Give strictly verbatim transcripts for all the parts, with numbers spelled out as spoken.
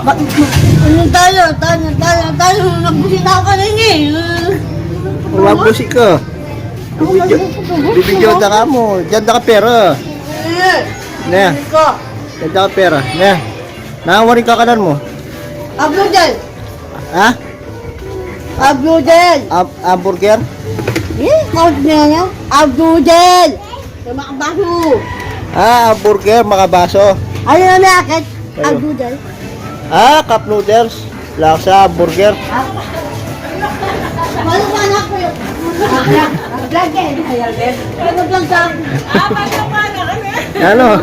Ano tayo? Tayo, tayo, tayo. Nagbusi na ako rin eh. Wala busi ka. Bibidyo, bibidyo da ka mu. Diyan da ka pera. Eh, Ne. Diyan da ka pera. Ne. Nangawaring kakanan mu? Abdul. Ha? Abdul. Ab-, hamburger? Eh, kau niya niya. Abdul. Makabaso. Ah, hamburger, makabaso. Ano na may akit? Ayo. Abdul. Ah, cup noodles. Laksa, hamburger. Ano ba anak ko yun? Vlog eh. Ano vlog ka? Ano?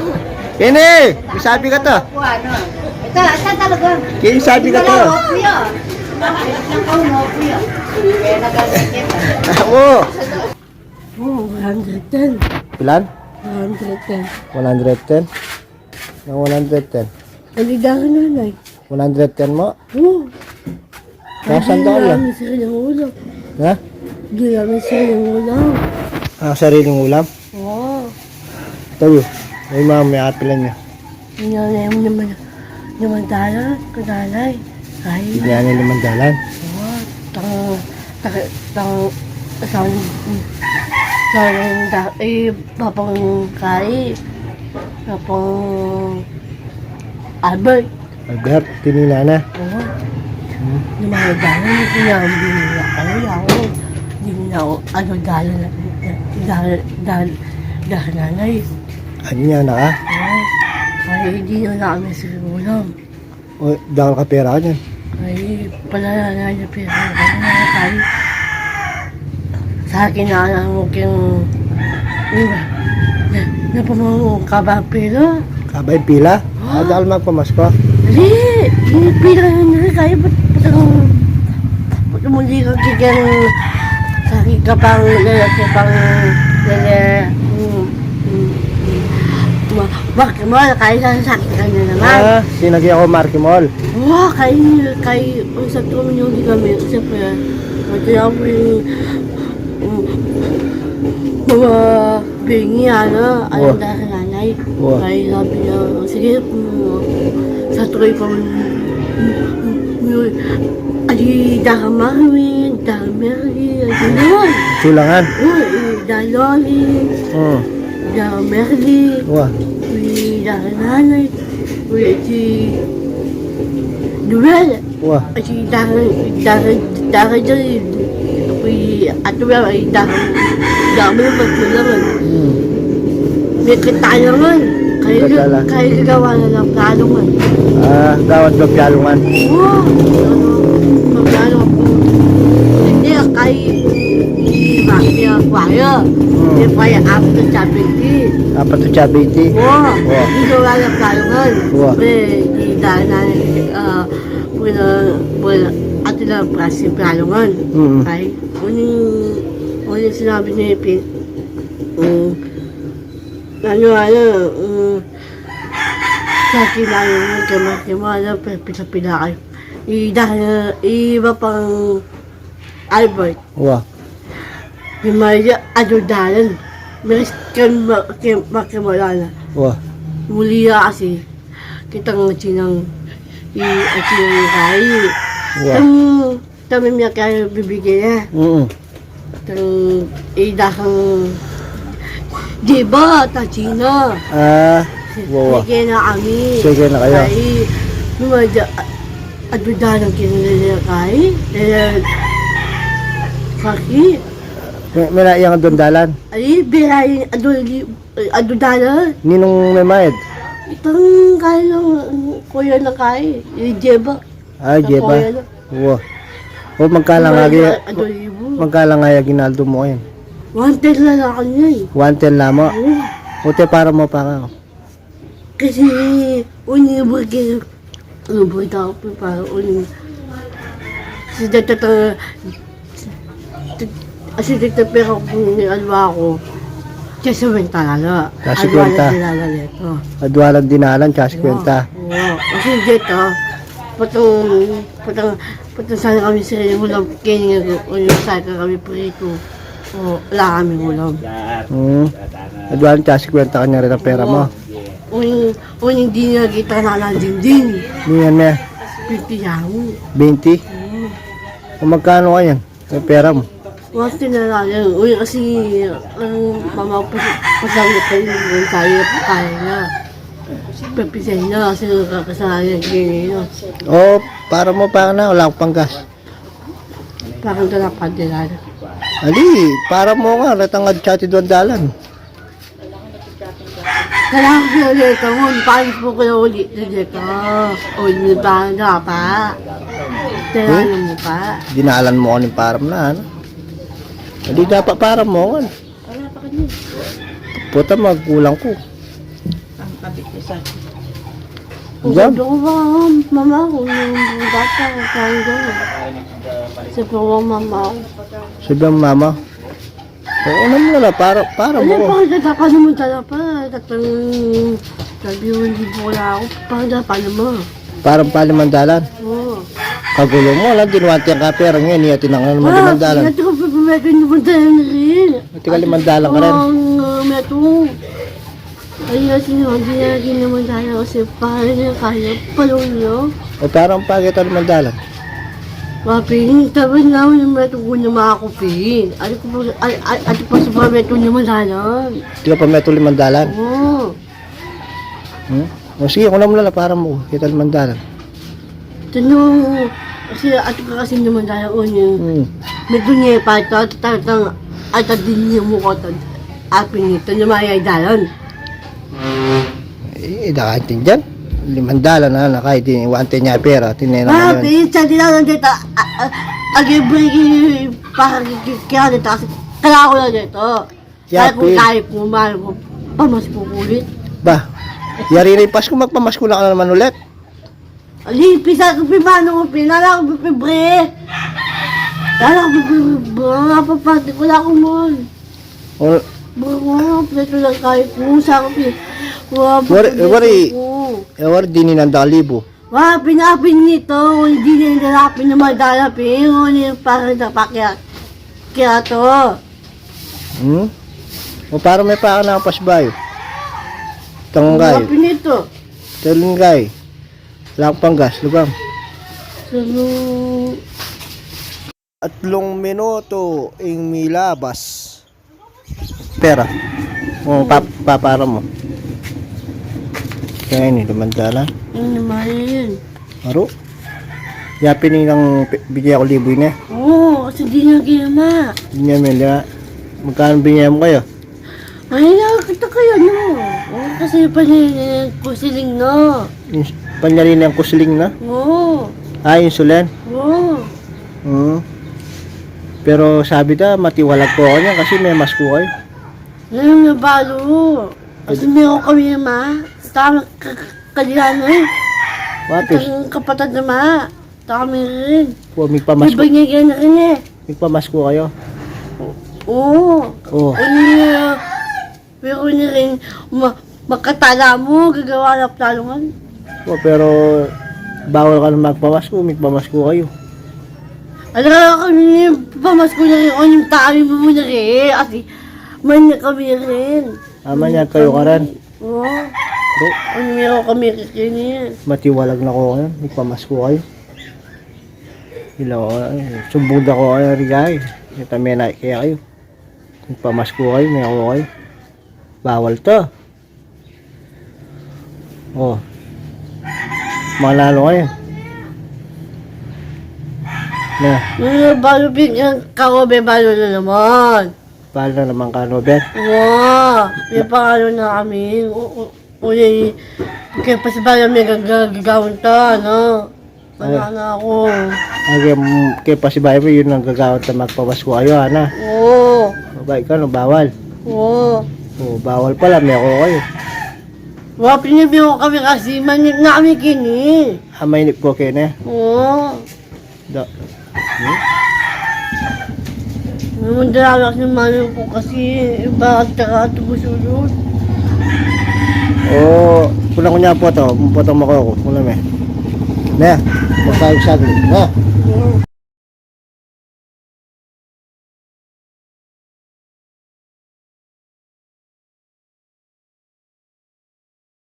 Ini, isabi ka to. Ito, ito talaga. Kini isabi ka to. Ito lang, kuya. Ito lang, kuya. Kaya nagkakit. Ako. Oo, one hundred ten. Pilan? One hundred ten. One hundred ten? Nang one hundred ten? Alidahan na, Nay. One hundred ten mu? Oo. Nasaan ka, Nay? Hindi namin sariling ulam. Ha? Hindi namin sariling ulam. Ah, sariling ulam? Oo. Tayo. Ay, ma'am, may apilan niya. Hindi namin naman, naman dalan, kadalay. Ay. Hindi namin naman dalan. Oo. Tang, tang, tang, tang, tang, tang, eh, Papang kai, papang Albert. Albert, tinina na. Oo. Hmm. Yung mga dahil, yung pinambili na kami ako. Hindi na ako, ano, dahil na, dahil, dahil, dahil nanay. Ano niya na ka? Oo. Ay, hindi na kami siguro. O, dakal ka pera kanyan. Ay, pala na niya pera kanyan, kay sa akin na alam mo keng, na, na, na pamang kaba pera. Kaba yung pila? Ha? Ah, dakal magpamasko? Di, yung pila na rin, kaya ba't, ba't ang, ba't muli ka kikeng sa akin ka pang, lele, ka pang, lele, mm, mm, mm. Ma-, Marky Mall, kaya sa sakit ka na naman. Ah, sinagi ako, Marky Mall. Wa, kay, kay, ang sa tuwing yung di kami, kasi pa, pati ako yung, um, mga bingi, ano, Wa. Ang dahil nanay. Wa. Kaya sabi niya, sige, um, sa tuloy pa man, um, um, um, ay, dahil Marvin, dahil Merly, ay, yun. Sulangan. Uy, dahil Loli. Hmm. Kuya Merly. Wa. Kuya Nanay. Kuya si Noel. Wa. Si Dara, Dara, Dara Joy. Kuya Ate Mel, ay Dara. Dara Mel, magkulangan. Hmm. May katalangan. Kayo, Katala. Kayo gagawa na ng planungan. Ah, gawat ng planungan. Wa. Ano, magkano po? Hindi, kay Di ba, di ba, kuwaya? Hmm. Di ba, yung apat na seventy? Apat na seventy? Wa. Wa. Di ko wala planungan. Wa. Pre, di dahil na, ah, puna, puna, ato na plastic planungan. Mm. Ay, uning, uning sinabi ni Pin, mm, ano, ano, mm, sa kinanungan, kaya mas, kaya mas, ano, pila, pila kayo. I dahil, iba pang Albert. Wa. Di maya adu dalan. Miris kan ma-, ke-, makimala na. Wa. Muli ya kasi, kitang sinang, i-, sinang kai. Wa. Tam-, tami mi kaya bibigyan na. Mm. Tang, idakang, di ba, tachina. Ah, wa, wa. Sige na kami. Sige na kayo. Ay, lumadya, Adu dalan kinalala kay, eh, kaki. May, may na iyang adu dalan? Ay, biray, adu, adu dalan. Ninung may mayad? Itang kay lang, kuya na kay, eh, Jeba. Ah, Jeba. Kuya na. Wa. O, magkala nga Kuya gi-, na, adu ibu. Magkala nga ya ginaldo mu yan? One ten la lang kanya eh. One ten la mu? Oo. O, te, para mu pa ka. Kasi, uni, bagi, ano, bagi tau pa, para uni. Si data ta, si data pera ko ni alwa ko. Kasi wenta na la. Kasi kwenta. Adwa lang dinalan, kasi kwenta. Oo. Kasi data, patang, patang, patang sana kami sa ulam, kaya nga, ulam sa kami prito. O, wala kami ulam. Hmm. Adwa lang, kasi kwenta kanya rin ang pera mo. Oo. Uling, uling di na kita na ng dingding. Di na, ne. Binti yan. Binti? Oo. O, magkano ka yan? Yung pera mo? Wala tinala yan. Uy, kasi, ang mama ko, pas-, pasang na pa yun. Yung kaya, kaya na. Papisay na kasi nakakasala yung gini, no? O, para mo, para na. Wala akong panggas. Parang dala pa, dala na. Ali, para mo nga, ratang at chatid ang dalan. Kailangan ko ulit ako, paano po ko ulit na dito? O, hindi ba ang dapat? Kailangan mo pa. Dinalan mo ko ng param na, ano? Hindi dapat param mo, ano? Puta, magkulang ko. Ang kabit ko sa akin. Diyan? Sabi ko ba, mama, kung yung bata, kaya ko. Sabi ko, mama. Sabi ng mama. Oo naman na, para, para mo. Ano, pakita ka naman talaga pa. Tatang, sabi mo, hindi po wala ako. Pakita pa naman. Parang palimandalan. Oo. Kagulo mo, alam, dinuwante ang kapera ngayon, iya tinangan naman limandalan. Ito ko pa pumeto yung limandalan rin. Ito ka limandalan ka rin. Ang, ah, meto. Ay, kasi naman, dinagin naman tayo kasi parang yung kaya, palong nyo. O, parang pagkita limandalan. Maping, tabi na yung meto ko na makakupin. Ano ko pa, ay, ay, ano pa sa pameto limandalan? Di ka pa meto limandalan? Oo. Hmm? O sige, kung naman na para mo, kita limandalan. Tanu, kasi ato ka kasi limandalan o niya. Hmm. May dunya pa ito, at tatang, at at din niya mo ko ito. Apin nito, na mayay dalan. Eh, dakaintindihan. Limandalan na, na kahit di, wante niya pera, tinena mo yun. Apin, sa dilalan dito, a, a, agi brigi, para kikikira dito, kasi kailangan ko lang dito. Kaya kung kaya po, mahal ko, pamasko ko ulit. Ba, yari na yung Pasko, magpamasko na ka na naman ulit. Alipis ako, pimano ko, pinala ko, pipibre. Lala ko, pipibre, papati ko lang mo. O, bro, pleto lang kayo po, sa ako, pi-, wari, wari, wari, dini nang dalibo. Wa, pinapin nito, hindi na yung lalapin na madala, pero yung parang napakyat. Kaya to. Hmm? O, para may paka na ang pasbay. Tanggay. Pinapin nito. Tanggay. Lang panggas, lugang. Sulu. Atlong minuto ing milabas. Pera. O, pa-, papara mo. Kaya ini, limandalan. Ano naman yun? Aro? Yapin ini ang pi-, bigyan ko libo ini. Oo, kasi di niya ginama. Di niya mila. Magkano bigyan mo kayo? Ay, nakakita kayo, no? Oo, kasi panyarin ang kusiling, no? Ins-, panyarin ang kusiling, no? Oo. Ah, insulin? Oo. Mm. Pero sabi ta, matiwalag ko ako niyan kasi may masko kayo. Ngayon na balo. Kasi meron kami, ma. Sa tama, ka-, ka-, kalihan, eh. Wapis. Itong kapatid na, ma. Kami rin. Wa, migpamasko. Iba niya yan rin, eh. Migpamasko kayo? Oo. Oo. Ano niya, pero niya rin, ma-, makatala mo, gagawa ng planungan. Wa, pero bawal ka na magpamasko, migpamasko kayo. Ala, kami, pamasko na rin, o yung tayo mo muna rin, kasi man na kami rin. Ah, man na kayo ka rin. Oo. Bro. Ano meron kami kikini? Matiwalag na ko ngayon. Magpamasko kayo. Ilaw, ay, sumbong da ko kayo, Rigay. Ito may na kaya kayo. Magpamasko kayo, may ako kayo. Bawal to. Oh. Manalo kayo. Na. Ano, balo bigyan ka ko, be, balo na naman. Pala naman ka, Robert. Wa, may pangalo na kami. U-, u-, ulay, kaya pa sa bayan may gaga-, gagawin ta, ano? Ay. Wala na ako. Ay, kaya, mm, kaya pa sa bayan mo, yun ang gagawin ta, magpamasko kayo, ana? Oo. Mabait ka, no? Bawal? Oo. Oo, bawal pala, may ako kayo. Wa, pinipiyo kami kasi, mainip na kami kini. Ah, mainip ko kini? Oo. Da. Hmm? Naman dalawa si mami ko kasi iba at saka ito gusulod. O, kulang ko niya po to. Potong mo ko, kulang eh. Ne, magkayag saglit. Ne.